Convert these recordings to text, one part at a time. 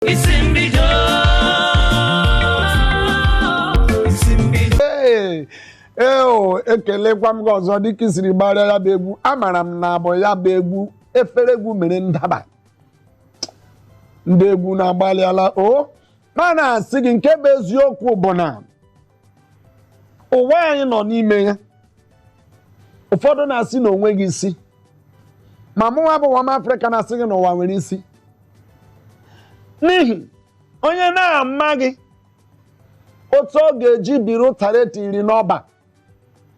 Isi mbido. Isi mbido. Ee, ee, o ekelekwa m gị ọzọ dịka i siri gbara ya bụ egwu. Amara m na abụ ya bụ egwu efere egwu mere ndaba. Ndị egwu na-agbalịala o ma na-asị gị nke bụ eziokwu bụ na ụwa anyị nọ n'ime ya, ụfọdụ na-asị na onweghị isi, ma mụnwa bụ Nwa Afrịka na-asị gị na ụwa nwere isi, n'ihi onye na-amaghị otu ọ ga-eji biri ụtara etiri n'ọba,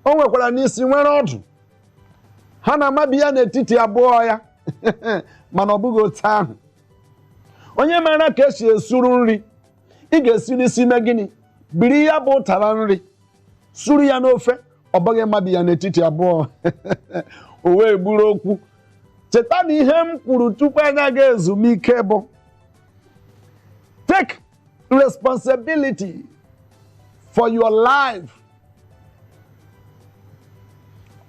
o nwekwara n'isi nwere ọdụ ha na-amabi ya n'etiti abụọ ya. Mana ọ bụghị otu ahụ. Onye maara ka esi esuru nri, ị ga-esi n'isi mee gịnị? Biri ya bụ ụtara nri, suru ya n'ofe, ọ bụghị mmabi ya n'etiti abụọ. O wee buru okwu. Cheta na ihe m kwuru tupu anya ga ezumike bụ take responsibility for your life.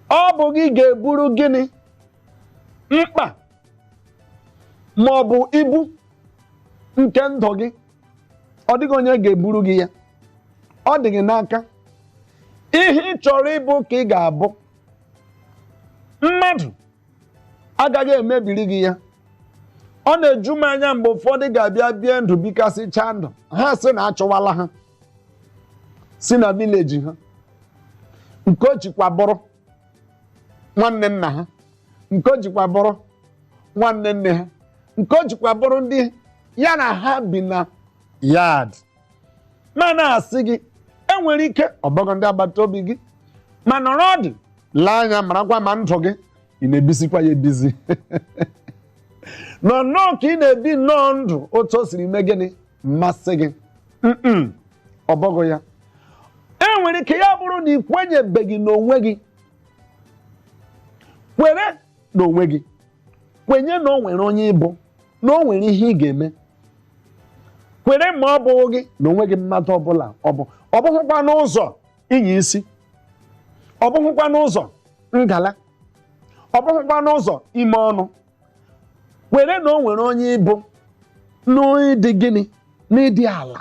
Ọ bụ gị ga-eburu gịnị mkpa ma ọ bụ ibu nke ndụ gị. Ọ dịghị onye ga-eburu gị ya, ọ dị gị n'aka. Ihe ị chọrọ ịbụ ka ị ga-abụ. Mmadụ agaghị emebiri gị ya. Ọ na-eju m anya mgbe ụfọdụ ga-abịa bie ndụ bikasịchaa ndụ ha, sị na achụwala ha si na village ha, nke o jikwa bụrụ nwanne nna ha, nke o jikwa bụrụ nwanne nne ha, nke o jikwa bụrụ ndị ya na ha bi na yard. Ma na-asị gị, enwere ike ọ bụghị ndị agbata obi gị, ma nọrọ ọdụ lee anya, marakwa ma ndụ gị ị na-ebisikwa ya ebizi, nọ nnọọ ka ị na-ebi nnọọ ndụ otu o siri mee gịnị mmasị gị. Ọ bụghị ya. E nwere ike ya bụrụ na ị kwenyebeghị n'onwe gị. Kwere n'onwe gị, kwenye na o nwere onye ịbụ, na o nwere ihe ị ga-eme. Kwere ma ọ bụghị gị na onwe gị mmadụ ọbụla ọ bụ, ọ bụghịkwa n'ụzọ ịnya isi, ọ bụghịkwa n'ụzọ ngala, ọ bụghịkwa n'ụzọ ime ọnụ. Kwere na o nwere onye ịbụ n'ịdị gịnị, n'ịdị ala,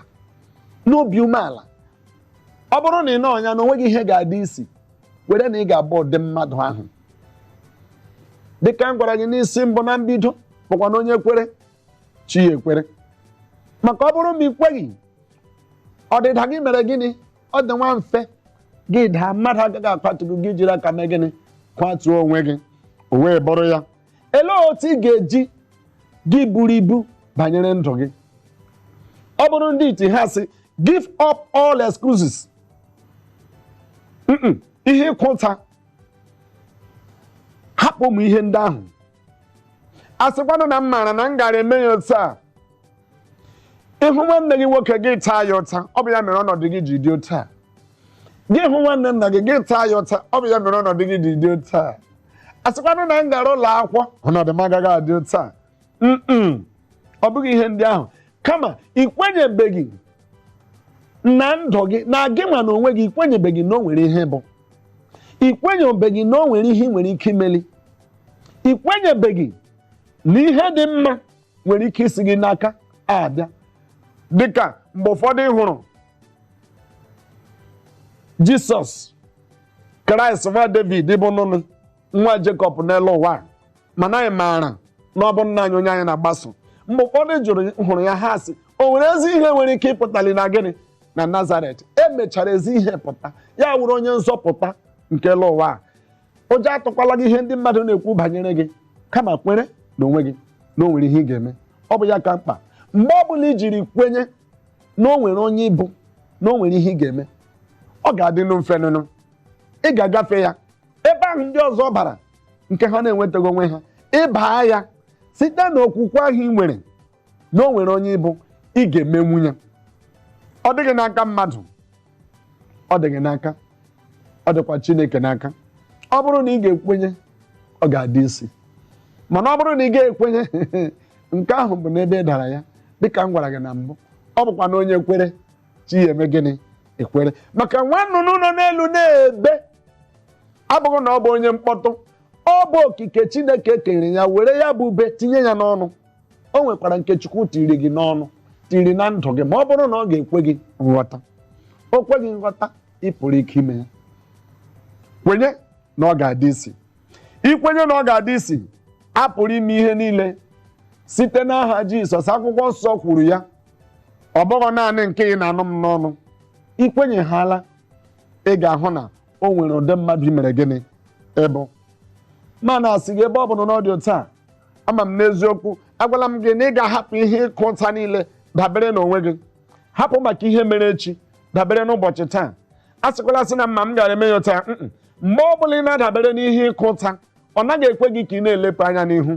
n'obi umeala. Ọ bụrụ na ị nọ ya na onweghị ihe ga-adị isi, kwere na ị ga-abụ ụdị mmadụ ahụ dịka m gwara gị n'isi mbụ na mbido, bụkwa na onye kwere chi ya ekwere. Maka ọ bụrụ ma ị kweghị, ọdịda gị mere gịnị? Ọ dị nwa mfe gị daa, mmadụ agaghị akwatu gị, gị jiri aka mee gịnị? Kwatuo onwe gị. O wee bụrụ ya. Elee otu ị ga-eji gị buru ibu banyere ndụ gị? Ọ bụrụ ndị iti ha sị, "Give up all excuses." Ihe ịkwụta, hapụ ụmụ ihe ndị ahụ. A sịkwanụ na m maara na m gara eme ya otu a. Ịhụ nwanne gị nwoke, gị taa ya ụta, ọ bụ ya mere ọnọdụ gị ji dị otu a. Gị hụ nwanne nna gị, gị taa ya ụta, ọ bụ ya mere ọnọdụ gị ji dị otu a. A sịkwanụ na m gara ụlọ akwụkwọ, ọnọdụ m agaghị adị otu a. Ọ bụghị ihe ndị ahụ, kama ị kwenyebeghị na ndụ gị, na gị nwa na onwe gị. Ikwenyebeghị na o nwere ihe bụ, ị kwenyebeghị na o nwere ihe ị nwere ike imeli, ị kwenyebeghị na ihe dị mma nwere ike isi gị n'aka abịa. Dịka mgbe ụfọdụ ị hụrụ Jisọs Kraịst, nwa David, bụ nụnụ nwa Jekọb n'elu ụwa a, mana anyị maara na ọ bụ nna anyị, onye anyị na-agbaso. Mgbe ụfọdụ jụrụ hụrụ ya, ha sị, "O nwere ezi ihe nwere ike ịpụtali na gịnị na Nazaret?" Emechara ezi ihe pụta, ya wụrụ onye nzọpụta nke elu ụwa a. Ụjọ atụkwala gị ihe ndị mmadụ na-ekwu banyere gị, kama kwere na onwe gị na o nwere ihe ị ga-eme. Ọ bụ ya ka mkpa. Mgbe ọ bụla i jiri kwenye na o nwere onye ịbụ, na o nwere ihe ị ga-eme, ọ ga-adịnụ mfe nụnụ. Ị ga-agafe ya ebe ahụ ndị ọzọ bara nke ha na-enwetaghị onwe ha. Ịbaa ya site n'okwukwe ahụ ị nwere na o nwere onye ịbụ, ị ga-emenwu ya. Ọ dịghị n'aka mmadụ, ọ dịghị n'aka, ọ dịkwa Chineke n'aka. Ọ bụrụ na ị ga-ekwenye, ọ ga-adị isi, mana ọ bụrụ na ị ga-ekwenye, nke ahụ bụ n'ebe ị dara ya. Dịka m gwara gị na mbụ, ọ bụkwa na onye kwere chi ya eme gịnị? Ekwere. Maka nwa nnụnụ nọ n'elu na-ebe abụghị na ọ bụ onye mkpọtụ, ọ bụ okike Chineke kere ya were ya bụ ube tinye ya n'ọnụ. O nwekwara nke Chukwu tiri gị n'ọnụ. tiri na ndụ gị, ma ọ bụrụ na ọ ga-ekwe gị nghọta. O kwe gị nghọta, ị pụrụ ike ime ya. Kwenye na ọ ga-adị isi. Ikwenye na ọ ga-adị isi, a pụrụ ime ihe niile site n'aha Jizọs. Akwụkwọ nsọ kwuru ya, ọ bụghị naanị nke ị na-anụ m n'ọnụ. Ikwenyeghala, ị ga-ahụ na o nwere ụdị mmadụ i mere gịnị ịbụ. Mana asị gị, ebe ọ bụla na ọ dị otu a, ama m n'eziokwu, agwala m gị na ị ga-ahapụ ihe ịkụ ụta niile dabere n'onwe gị. Hapụ maka ihe mere echi, dabere n'ụbọchị taa. A sịkwala sị na mma m gara eme ya otu a. Mm-mm. Mgbe ọ bụla ị na-adabere n'ihe ịkụ ụta, ọ naghị ekwe gị ka ị na-elepụ anya n'ihu,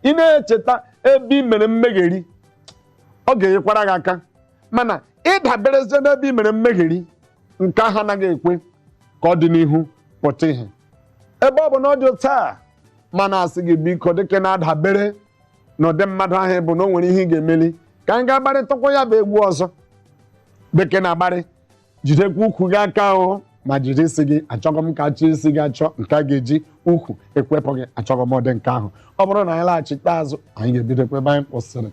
ị na-echeta ebe ị mere mmegheri, ọ ga-enyekwara gị aka. Mana ịdaberezie n'ebe ị mere mmegheri, nke ahụ anaghị ekwe ka ọ dị n'ihu pụta ihe. Ebe ọ bụ na ọ dị otu a, mana asị gị, biko, dịka ị na-adabere na ụdị mmadụ ahụ bụ na o nwere ihe ị ga-emeli, ka anyị ga-agbarịtakwa ya bụ egwu ọzọ. Dịka ị na-agbarị, jidekwa ukwu gị aka o, ma jide isi gị. Achọghị m ka achọ isi gị achọ nke a ga-eji ukwu ekwepụ gị. Achọghị m ụdị nke ahụ. Ọ bụrụ na anyị laghachite azụ, anyị ga-ebidokwa ebe anyị kwụsịrị.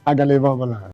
Agala ebe ọbụla.